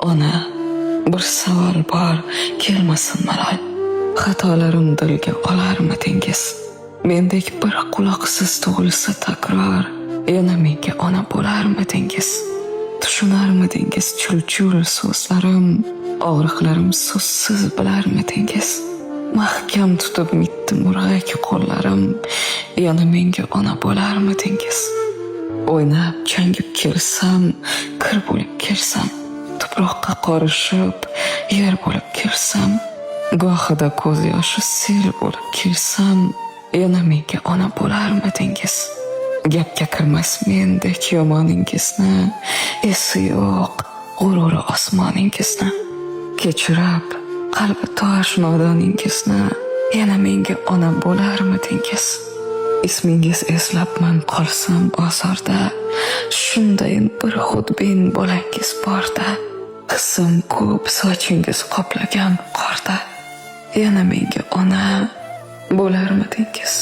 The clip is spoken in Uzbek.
Ona, bir savol bor, kelmasin malol. Xatolarim dilga olarmidingiz? Mendek bir quloqsiz tug'ilsa takror, yana menga ona bo'larmidingiz? Tushunarmidingiz chul-chul so'zlarim, og'riqlarim so'zsiz bilarmidingiz? Mahkam tutib mitti murg'ak qo'llarim, yana menga ona bo'larmidingiz? O'ynab changib kelsam, kir bo'lib kelsam, tuproqqa qorishib, yer bo'lib kelsam, gohida ko'z yoshi sel bo'lib kelsam, yana menga ona bo'larmidingiz? Gapga kirmas mendek yomoningizni, esi yo'q g'ururi osmoningizni. Kechirib qalbi tosh nodoningizni, yana menga ona bo'larmidingiz? Ismingiz eslabman qolsam ozorda, shundayin bir xudbin bolangiz borda. Hissim ko'p sochingiz qoplagan qorda, yana menga ona bo'larmidingiz?